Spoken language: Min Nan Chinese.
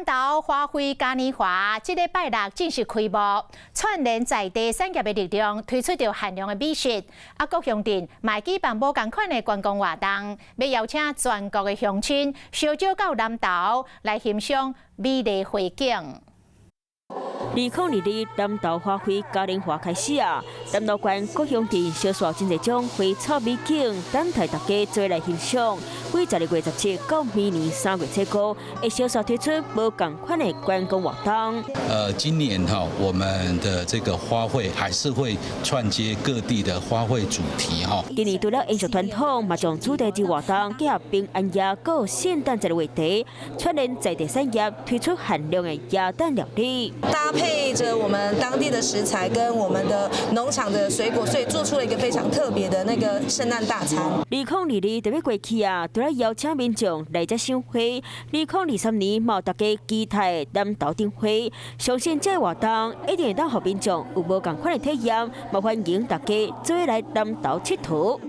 投花卉嘉年華，這禮拜六正式開幕，串聯在地產業的力量，推出著限量的美食。啊，各鄉鎮嘛舉辦無仝款的觀光活動，欲邀請全國的鄉親，相招到南投來欣賞美麗花景。2022南投花卉嘉年華開始啊！南投縣各鄉鎮相紲真濟種花草美景，等待大家做來欣賞。對12月17到明年3月初5，會相紲推出無仝款的觀光活動。今年哈，我們的這個花卉還是會串接各地的花卉主題哈。今年除了延續傳統，嘛將主題節活動結合平安夜佮聖誕節的話題，串聯在地產業推出限量的耶誕料理，搭配着我們當地的食材跟我們的農場的水果，所以做出了一個非常特別的那個聖誕大餐。2022就欲過去啊，除了邀請民眾來遮賞花，2023年嘛大家期待南投燈會，相信這個活動一定會當予民眾有無仝款的體驗，嘛歡迎大家做伙來南投𨑨迌。